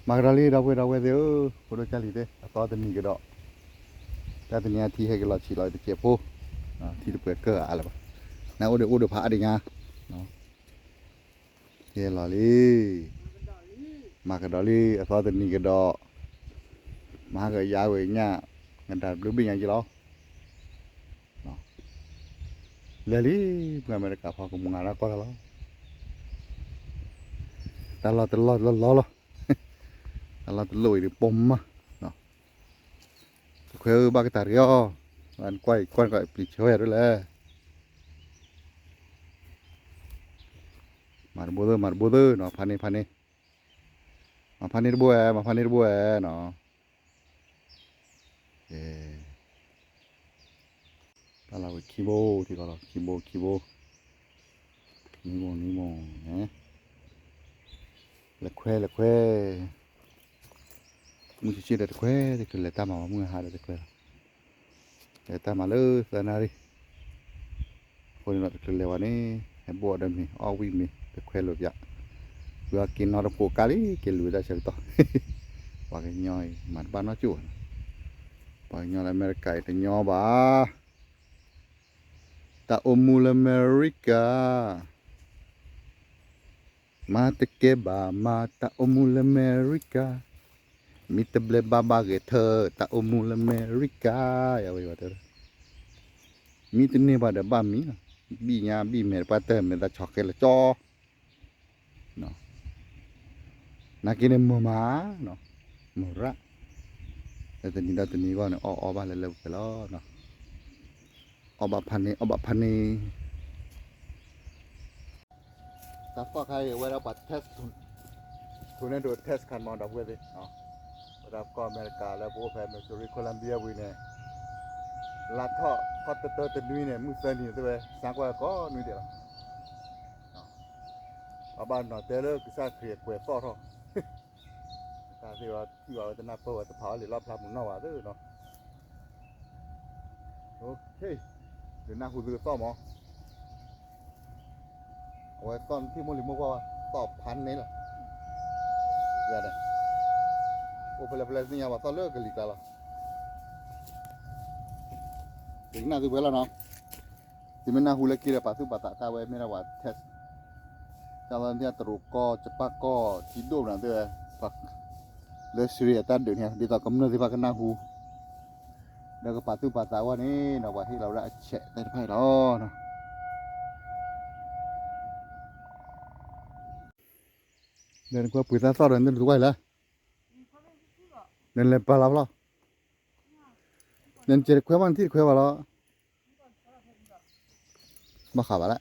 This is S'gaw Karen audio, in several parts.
မၤကဒီးလံ ဒီပုၢ်ဝဲၢ်ဒီပုၢ်ဝဲၢ်သ့ၣ်ဧၢ, ဖိဒိၣ်ကၢ်လံၤသ့ၣ် အသီတနံၤကဒီး, တၢ်တနံၤအထံဟဲက့ၤလီၤဆံးလီၤတစဲးဖိ, ထံတပှဲၤကၢၢ်အါလၢၤဘၣ်, နအိၣ်ဒီးအိၣ်ဒီးဖးအါဒံးညါ, ဟဲလီၤလံ, မၤကဒီးလံ အသီတနံၤကဒီး, မၤဟါကယၤဝဲညၣ်, နတၢ်ဘျုးဘ့ၣ်ညါက့ၤလီၤ လဲၤလံ, မုၢ်အမဲရကၤဖီကမူၤငါရၢ်ကီၢ်တၢ်လီၤ, တၢ်လီၢ်တလီၢ်လီၤလီၤလီၤ, တၢ်လီၢ်တလီၢ်အံၤဒီးပိာ်မး, တခွဲဧၢဘၣ်ကတၢၢ်တဂ့ၤအီၤ, ကွၢ်အံၤကွၢ်ကွၢ်ပျံၤဆၢဝဲယၤဒ်လဲၣ်, မၤတဘိသၢ မၤတဘိသၢနီၤ, ဖးန့ၢ် ဖးန့ၢ်, မၤဖးန့ၢ်တဘိဝဲ မၤဖးန့ၢ်တဘိဝဲနီၤ. တၢ်လီၢ်ဝဲခံဘိထံကီၢ်လီၤ, ခံဘိ ခံဘိ, နွံဘိ နွံဘိ, လဲၤခွဲ လဲၤခွဲ, မုၢ်ဆ့ၣ်ဆ့ၣ်ဒီးတခွဲ, တချုးလဲၤတၢ်မၤဘၣ်, မုၢ်ဟါဒီးတခွဲလီၤ, လဲၤတၢ်မၤလၢသၢနၣ်ရံၣ်, အဃိန့ၣ်ဒီးတချုးလဲၤဝဲန့ၣ် ဟဲဘိၣ်အီၤဒီးမ့ၤ အီၣ်ဝံၣ်မ့ၤ တခွဲလိာ်ပၠး, ဝံၤအီၤက့ၤနီၣ်တဖိးကါလံ က့ၤလူၤဝဲတၢ်ဆၢကတီၢ်, ပှၤကညီအံၤ မၤတဘၣ်နီတကၠိၢ်ဘၣ်နီၤ, ပှၤကညီလၢအမဲရကၤအံၤတညီဘၣ်, တၢ်အိၣ်မူလၢအမဲရကၤ မၤတကဲဘၣ်မၤ တၢ်အိၣ်မူလၢအမဲရကၤ, မ့ၢ်တဘျဲးဘၣ်ဘၣ်ဂဲၤထၢၣ် တၢ်အိၣ်မူလၢအမဲရကၤ, ယဝဲတဲ, မ့ၢ်တန့ၢ်ဘၣ်ဒီးဘၣ်မံနီၤ, ဘံၣ်ညါဘံၣ်မဲာ်တပှၢ်တၢၢ်မဲာ်သးဆီၣ်ဃဲလၢကၠီ နာ်က့န့ၣ်မုာ်မး, မုာ်ရၣ်, လၢတနံၤဒီးတနံၤအဂီၢ်န့ၣ် အီၣ်အီဘၣ်လၢလၢပှဲၤပှဲၤလီၤ, အီၣ်ဘၣ်ဖးန့ၢ် အီၣ်ဘၣ်ဖးန့ၢ်, တၢ်သီၣ်ခါအံၤ အဝဲဒၣ်ပှၤ test, tornado test ခါမီၤ ဒီပုၢ်ဝဲၢ်သ့ၣ်, ဝဲဒၣ်ကီၢ်အမဲရကၤလၢပအိၣ်ဖဲ Missouri Columbia ဝံၤန့ၣ်, လါထီၣ်ခီတတၢတနွံန့ၣ် မုၢ်သၢနံၤသ့ၣ်ဝဲ စါကွၢ်ကိးနွံဒဲးလီၤ. အဘၣ်နီၤတဲလၢကစၢ်ခရံာ်အကွဲးသီၣ်ထီၣ်, တၢ်သ့ၣ်အီၤထံၣ်အီၤဝဲတနၢ်ပၢၢ်ဝဲတဖးအီၤလံာ်လီၣ်ဖျါမုၢ်နီၢ်ဘၣ်သ့ၣ်နီၤ, ဒုးနၢ်ဟူသုသီၣ်မး, အဝဲသီၣ်နထံၣ်မိၢ်လံၤမိၢ်ပှၢ်ဝဲ, သီၣ်ဖးန့ၢ်လီၤ, အိၣ်ဖဲလဲၣ်ဖဲလဲၣ်သ့ၣ်ညါဘၣ်သီၣ်လၢကလံၤကျါလီၤ, ဒုးနၢ်သုဝဲလီၤနီၤ. သုမ့ၢ်နၢ်ဟူလၢခံဒီး ပာ်သူၣ်ပာ်သးတၢ်ဝဲ မ့ၢ်ဒၣ်ပှၤ test, တၢ်လီၢ်န့ၣ် တရူးကီၢ် ယပၣ်ကီၢ် ထံဒိၣ်မနုၤသ့ၣ်ဝဲ, လၢ Syria တၢ်ဒုးန့ၣ် ဒ်သိးကမျၢၢ်သ့ၣ်တဖၣ်ကနၢ်ဟူ, ဒီးကပာ်သူၣ်ပာ်သးဝဲန့ၣ်ဒီး ပှၤဟ့ၣ်လီၤဝဲဒၣ်အဆဲးသ့ၣ်တဖၣ်အံၤလီၤ. ဒီးနကွၢ်ပှ့ၤသၣ်သီၣ်ဒီး နတကွၢ်လၢ, နလဲၤပာ်လီၤဖျီ, နစဲးတခွဲဘၣ် နထံၣ်တခွဲဘၣ်လီၤ. ဘၣ်ဃးဘၣ်လၢ, န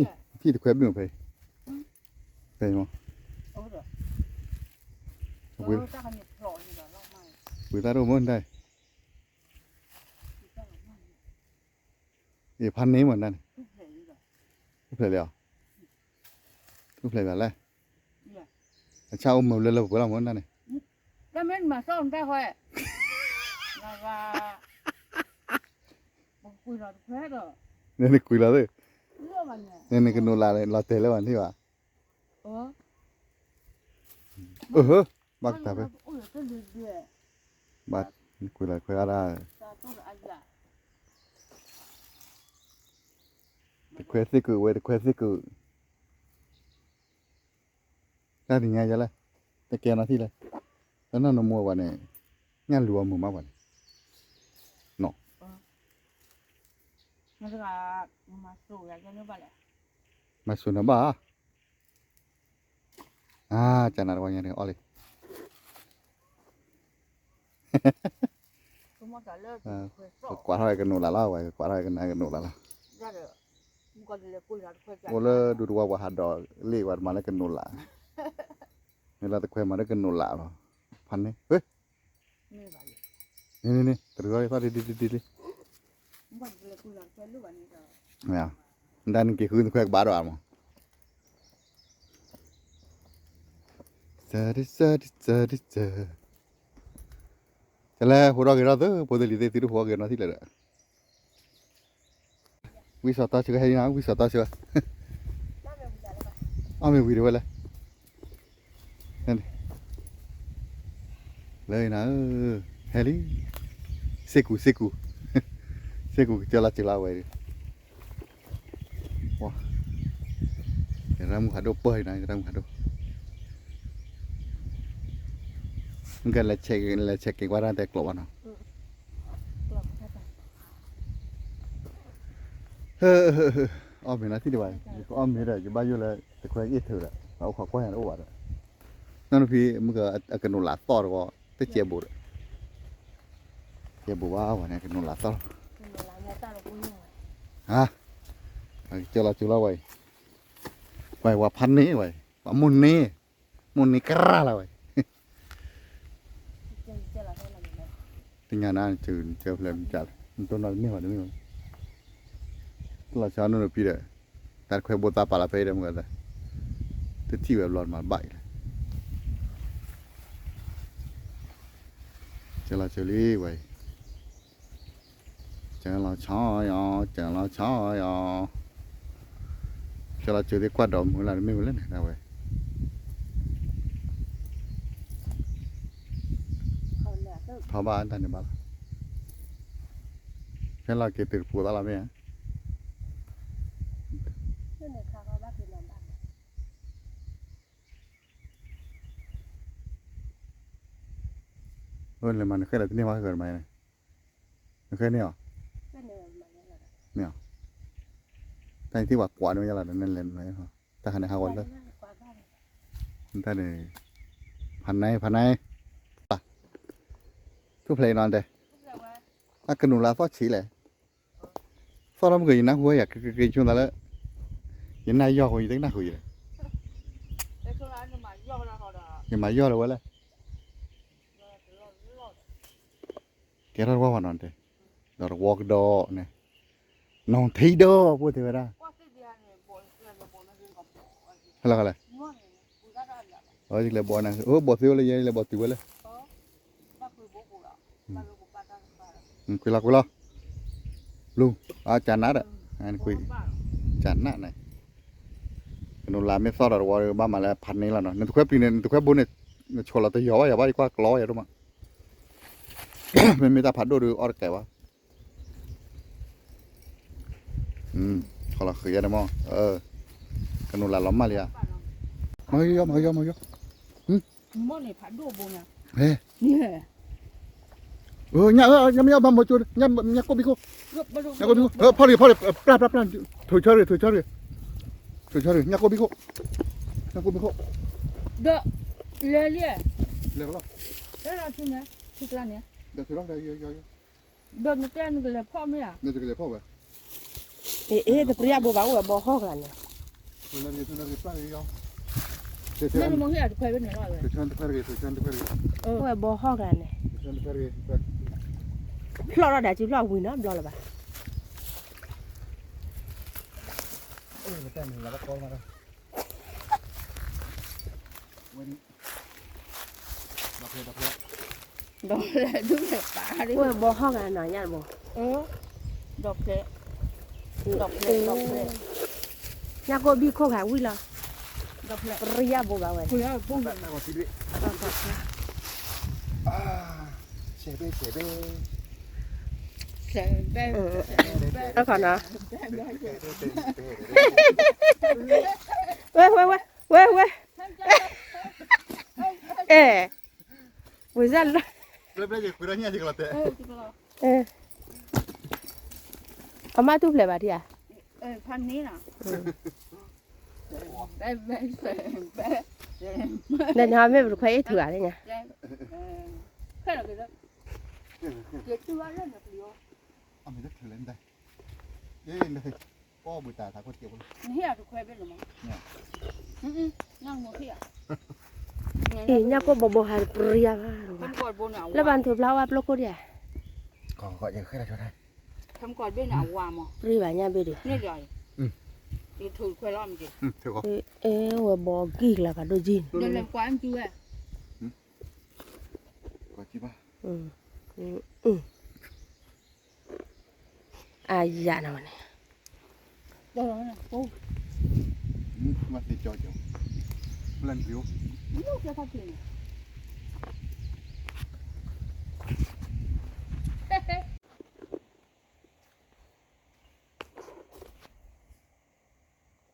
ထံၣ်တခွဲဘ့ၣ်မ့ၢ်ဖဲ, ဖဲမ့ၢ်, ပှ့ၤသၣ်တအိၣ်မ့ၢ်နတၢ်, အ့ၣ်ဖးန့ၢ်မ့ၢ်နတၢ်န့ၣ်, ထူၣ်ဖျဲးလံဧါ, ထူၣ်ဖျဲးဘၣ်လဲၣ်, အဆၣ်အိၣ်မုာ်လၢလၢပှဲၤပှဲၤလီၤမ့ၢ်နတၢ်န့ၣ်, တၢ်မ့ၢ်နမၤစီၣ်နတၢ်ဃီ, နကွံာ်လီၤသ့ၣ်, နကနိးလးလီၤတဲာ်လၢဘၣ်နထံၣ်ဘၣ်, အၢ, ဘၣ်ကတၢၢ်ဖဲ, ဘၣ်, ကွံာ်လီၤခွဲးအါဒၣ်, တခွဲသ့ၣ်ကုာ်ဝဲ တခွဲသ့ၣ်ကုာ်, တၢ်တညါယလဲၣ်, တကဲနီၤထံၣ်လဲၣ်, တၢ်နီၢ်နမိၢ်ပှၤန့ၣ်, ညၣ်လူၤအီၤမုာ်မးပှၤန့ၣ်, နီၤ, မၤစိၤနဘၣ်, အါ, ကနၤတဝီညါန့ၣ်အီၣ်လံ, ကကွၢ်ထီၣ်ဝဲကနိးလးလီၤ, ဝဲကကွၢ်ထီၣ်ဝဲကနၤကနိးလးလီၤ, အိၣ်လၢဒူတဝီပှၤဟးဒီးလ့ၣ် ပှၤတမၤလၢကနိးလး, မ့ၢ်လၢတခွဲမၤလၢကနိးလးလီၤ, ဖးန့ၢ်, န့ၣ်န့ၣ်န့ၣ် တရူးအီၣ်လံသီၣ်ဒ်ဒ်ဒ်ဒ်လံ, ဒ်နက့ၤဃုတခွဲကဘၣ်ဒီးအါမး, တၢ်လဲၣ် ဟိးထီၣ်က့ၤထီၣ်သု ဖိသ့ၣ်လံၤသ့ၣ် သုတဟိးထီၣ်က့ၤနီၤထံၣ်လၢၤဒီး, ဝံၣ်စီၤတီဆှၢဟဲဒ်နၤ ဝံၣ်စီၤတီဆှၢ, အီၣ်မ့ၤဝံၤတဝဲလဲၣ်, လၢနၤဧၢ, ဟဲလံ, စ့ကူ, စ့ကူ, စ့ကူကစၢလီၤစၢလီၤဝဲ, ယရၢမုၢ်ဖးဒိၣ်ပၢၢ်နၤ, ယရၢမုၢ်ဖးဒိၣ်, မ့ၢ်ကလဲၤဆဲးက့ၤကွၢ်တၢ်တဲကျိးဘၣ်နီၤ, အီၣ်မ့ၤနီၤထံၣ်ဒံးဘၣ်, ယကအီၣ်မ့ၤဒီး ယဘၣ်ယိၣ်လၢတခွဲအ့ၣ်ထုးဒီး ပှၤအိၣ်ခိးကွၢ်ယၤတအိၣ်ဘၣ်ဒီး, နီၢ်နဖံ မ့ၢ်ကအကနိးလးသီၣ်တဝီ တစဲးဘိးဒီး, စဲးဘိးဘၣ်ဝဲန့ၣ် ကနိးလးသီၣ်လီၤ, ဟါ, ကစၢလီၤစၢလီၤဝဲအံၤ, ဝဲဝဲဖးန့ၢ်ဝဲ, ပှၤမိၢ်န့ၢ်, မိၢ်န့ၢ်ကရၢလီၤဝဲ တညါနၤ နကဖျဲးမကလဲၣ်, နတိၢ်နီၣ်တမ့ၢ်ဘၣ်တမ့ၢ်ဘၣ်, တလီၤဆီနီၢ်နဖံဒီး, တၢ်တခွဲဘိသးပာ်လီၤဖဲအံၤဒီးမ့ၢ်, တထံၣ်ဝဲဘျီမၤဘၣ်အံၤလီၤ, ကလီၤစၢလံဝဲအံၤ ကလီၤဆီယီၤ, ကလီၤဆီယီၤ, ကလီၤစၢသ့ၣ်ကွၢ်ဒီးမုၢ်လၢ်တမ့ၢ်ဝဲလၢန့ၣ်ဒၣ်ဝဲ, ထီဘၣ်တၢ်န့ၣ်ဘၣ်လီၤ, ဖဲလီၤက့ၤသုးတပူၤသးလီၤမ့ၢ်ဧါ အိၣ်လဲၤမၤနဃဲလၢတန့ၢ်ဘၣ်ဃၢၤတမၤန့ၣ်, နဃဲန့ၢ်အီၤ, မ့ၢ်အီၤ, တၢ်အံၤသ့ၣ်ပှၤကွးန့ၢ်ယလီၤဒီးနလဲၤ, တၢ်ခါန့ၣ်ဟးဂီၤလၢ, တၢ်န့ၣ်, ဖးနါ, ဖးနါ, ထူၣ်ဖျဲးအံၤနီၤတဲ, အကနူးလၢအသီၣ်ဆံးလဲၣ် သီၣ်လၢမုၢ်ကယနၢ်ဟူဝဲယၤက့ၤက့ၤက့ၤဆိသးလၢ, ယနၢ်ယီၢ်ဃီယတကနၢ်ဃူယလဲၣ်, ယမၤယီၢ်လၢဝဲလဲၣ်, ကဲထီၣ်တဝီဝဲနီၤတဲ, ဒီးတဝီကဒီးန့ၣ်, နီၢ်ထံဒီးဖိတဲဝဲဒၣ်, ဟဲလီၤလဲၣ်, အလဲၤဘီနၤ, အိၣ်ဘီသ့ဝဲလၢယဲလဲၤဘီတုၤဝဲလၢ ကွံာ်လီၤကွံာ်လီၤ, လူၤ, အကနၣ်ဒီး, ကွံာ်, ကနၣ်န့ၣ်, ကနူးလၢမ့ၢ်သီၣ်ဒီးတဝီဘၣ်မၤလၢဖးန့ၢ်လီၤနီၤ, နတခွဲပျံၤန့ၣ် နတခွဲဘိန့ၣ်, နဆိးလီၤတယီၤဘၣ်ယၤဘၣ် ယကွၢ်ကျီယၤဒိၣ်မး, မ့မ့ၢ်တၢ်ဖးဒိၣ်ဒီးအီၣ်တကဲဘၣ် ခီလီၤဃံးယဲၢ်န့ၣ်မး, ကနူးလၢလီၤမၢ်လံဧါ, မၤကယီမၤကယီမၤကယီ, မ့ၢ်န့ၣ်ဖးဒိၣ်ဘိညါ, ဟဲ, ညၣ်အၢ ညၣ်မ့ၢ်အီၣ်ဘၣ်မိၤကၠိ, ညၣ်ကိၣ်ဘံခိၣ်, ညၣ်ကိၣ်ဘံခိၣ်, ဖီၣ်တဂ့ၤ ဖီၣ်တဂ့ၤ, ပျၢ်ပျၢ်ပျၢ်, ထုးဆၢတဂ့ၤ ထုးဆၢတဂ့ၤ, ထုးဆၢတဂ့ၤ ညၣ်ကိၣ်ဘံခိၣ်, ညၣ်ကိၣ်ဘံခိၣ်, ဒီး, လဲၤလံ, လဲၤလီၤ, လဲၤလီၤထံန့ၣ်, ထံကျါန့ၣ်, ဒီးထုးလီၤ, ဒီးနတဲနကလဲၤဖီၣ်မ့ၢ်ဧါ, နကလဲၤဖီၣ်ဝဲ အ့ အ့ တပျံၤအဘိဘၣ် အိၣ်ဝဲဘီဟီၣ်ကျါန့ၣ်, အိၣ်ဝဲဘီဟီၣ်ကျါန့ၣ်, ဖျီၣ်ထီၣ်ဒၣ်စုဖျီၣ်ဝံၤနီတဘျီလၢၤဘၣ်. ဒီးဖျဲး, ဒီးဖျဲး, ဒီးဖျဲး, ဒုးဖျဲးပာ်, အိၣ်ဝဲဘီဟီၣ်ကျါနီၤ ညၣ်တဘိ, ဒီးဖျဲး, ဒီးဖျဲး, ဒီးဖျဲး, ညၣ်ကိၣ်ဘံခိၣ်ခါဝံၤလီၤ, ဒီးဖျဲး, ပရံယါဘိဘၣ်ဝဲ, ဆဲးဘဲ, ဆဲးဘဲ, ဆဲးဘဲ, အခီနီၤ, ဝဲ ဝဲ ဝဲ ဝဲ ဝဲ, အဲ, ဝဲစလၢ, အမါထူၣ်ဖျဲးဘၣ်ထံဧါ, နဟါမ့ၢ်ပတခွဲအ့ၣ်ထုးဂၤလၢညါ, အ့ၣ် ညၣ်ကိၣ်ဘိဘိဟါတပရံယါဘၣ်, လၢဘၣ်နထုးဖျါဝဲပျိခိၣ်ဒံးဧါ, ပရံဘၣ်ညၣ်ဘ့ၣ်ဒီး, အဲ ဝဲဘီဂံၢ်ကျါကဒိၣ်ကံၢ်န့ၣ် အါယၤနၤဝဲန့ၣ်, လၢနဖံးအိၣ် ပှၤအီၣ်မ့ၤလ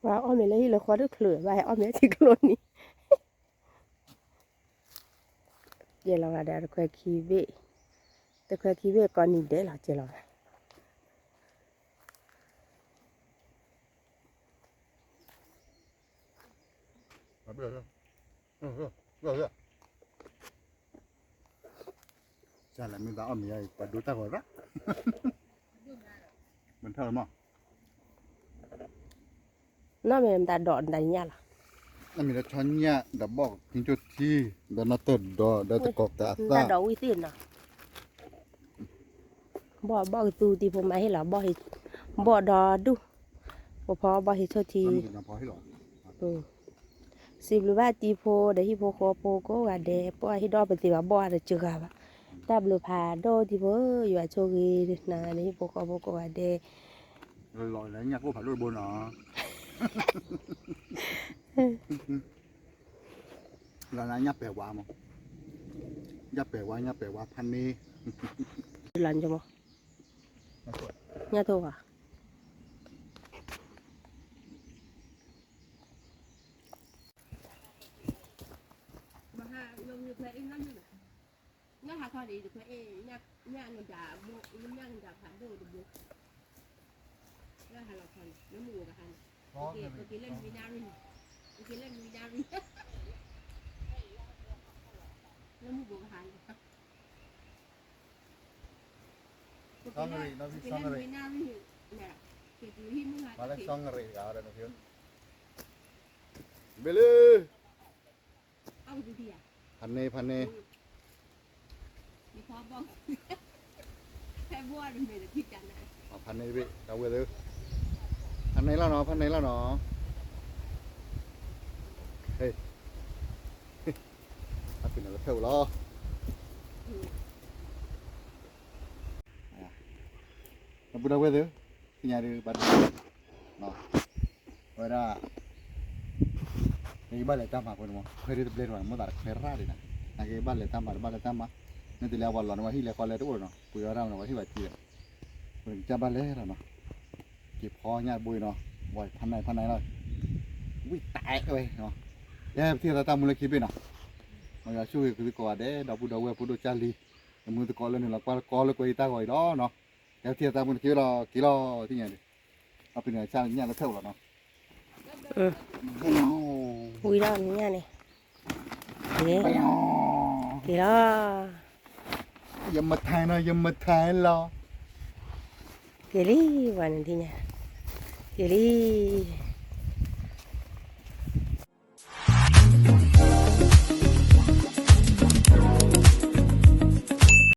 ၢဟံၣ်လၢဃီတချုးဘၣ် ဟဲအီၣ်မ့ၤထံကျိနံၤ ယဲလီၤဂာ်ဒီးတခွဲခံဘ့ၣ်, တခွဲခံဘ့ၣ်ကိးနံၤဒဲးလီၤ ယဲလီၤဂာ် ကၢ်လၢမ့ၢ်သးအီၣ်မ့ၤယါအံၤ ပှၤဒိတၢ်ဂီၤရၣ် မ့ၢ်ထီၣ်လီၤမး နီၢ်မ့ၢ်မတၤဒိးနတၢ်ညၣ်လီၤ နီၢ်မ့ၢ်ဒီးဆီညၣ် ဒီးဘီၣ်ကက့ၤကၠိထံ ဒီးနီၢ်တၢၢ်ဒီး ဒီးတကိးကးအသၣ် နတၢ်ဒိးဝံသ့ၣ်နီၤ ဘီၣ်ဘီၣ်ကသူတံၤဖိမၤဟ့ၣ်လီၤ ဘီၣ်ဒီးဒူၣ် ပဖီဘီၣ်ဟ့ၣ်ဆိၣ်ထံ စံးဘျုးဘၣ်တံၤဖိဒီးဟံၣ်ဖိဃီဖိကိးဂၤဒဲး ပှၤဟ့ၣ်ဒီးပသ့ဘၣ်ဘီၣ်အါတစှၤဘၣ် တၢ်ဘျုးဖးဒိၣ်တံၤဖိ ယွၤဆိၣ်ဂ့ၤနၤဒီးဟံၣ်ဖိဃီဖိကိးဂၤဒဲး လီၤလၢညၣ်ကိၣ်ဖးဒိၣ်တဘိနီၤ လီၤလၢညၣ်ပဲာ်ဝါမး ညၣ်ပဲာ်ဝါ ညၣ်ပဲာ်ဝါ ဖးန့ၢ် လီၤ ညၣ်ထိၣ်ဝါ လၢဟးခီန့ၣ် တခွဲအ့ၣ် ညၣ်နဒၣ်ဘိ ညၣ်နဒၣ်ဖးဒိၣ်တဘိ လၢဟးလီၤခီန့ၣ် လၢမုၢ်ဘိကဟါန့ၣ် ပက့ၤလၢနွံနၣ်ရံၣ်န့ၣ် ပက့ၤလၢနွံနၣ်ရံၣ် လၢမုၢ်ဘိကဟါန့ၣ် ပက့ၤလၢနွံနၣ်ရံၣ်န့ၣ် က့ၤတုၤဟံၣ်မုၢ်ဟါတက့ၢ် ဘ့ၣ်လၢ ဖးန့ၢ် ဖးန့ၢ် ဖဲဘိၣ်တမ့ၢ်တထံၣ်တၢ်နၤ ဖးန့ၢ်တဘ့ၣ် တၢ်ဝဲသ့ၣ် ဖးန့ၢ်လီၤနီၤ ဖးန့ၢ်လီၤနီၤ ဟ့ၣ် အပ့ၤနီၣ်လၢဖဲအိၣ်လီၤ အပုၢ်တၢ်ဝဲသ့ၣ် သ့ၣ်ညါဒုးဘၣ်ဒုး ဝဲဒၣ် နကဘၣ်လဲၤတၢ်မၤဖိန့ၣ်မး ခွဲးဒုးတဘျဲးထီၣ်န့ၣ် မိၢ်သးတခွဲးရၣ်ဒံးနၤ နကဘၣ်လဲၤတၢ်မၤ တဘၣ်လဲၤတၢ်မၤ နတလဲၤအဝဲလီၤန့ၣ် ဝဲဟံၣ်လဲၤဃီလဲၤတအိၣ်နီၤ ပှ့ၤဝဲရၣ်မးန့ၣ် ဝဲဟံၣ်ဝဲကံဒီး ပကဘၣ်လဲၤလီၤနီၤ က့ၤဖီညၣ်တဘိအံၤနီၤ ဝဲဖးနၢ်ဖးနၢ်လီၤ ဝံၣ်တၢ်ဝဲနီၤ ကဲပထံၣ်သးတၢ်မူလၢခံဘ့ၣ်နီၤ မ်ယွၤဆိၣ်ဂ့ၤကသုကိးဂၤဒဲး ဒီပုၢ်ဒီဝဲၢ်ဖိဒိၣ်ကၢ်လံ တမူသကိးလၢနုာ်လီၤကွၢ်ကီလၢကွဲးယတၢ်ဂီၤအံၤလီၤနီၤ ကဲပထံၣ်သးတၢ်မူလၢခံဘ့ၣ်လီၤ က့ၤလီၤ သ့ၣ်ညါဒုး အပ့ၤနီၣ်ဆၣ်ညၣ်လၢဖဲအိၣ်လီၤနီၤ ဝံၤလီၤနံၣ်ညါန့ၣ် က့ၤလီၤ ယမထါနီၤ ယမထါလီၤ က့ၤလံ ပှၤန့ၣ်ထံၣ်ညါ က့ၤလံ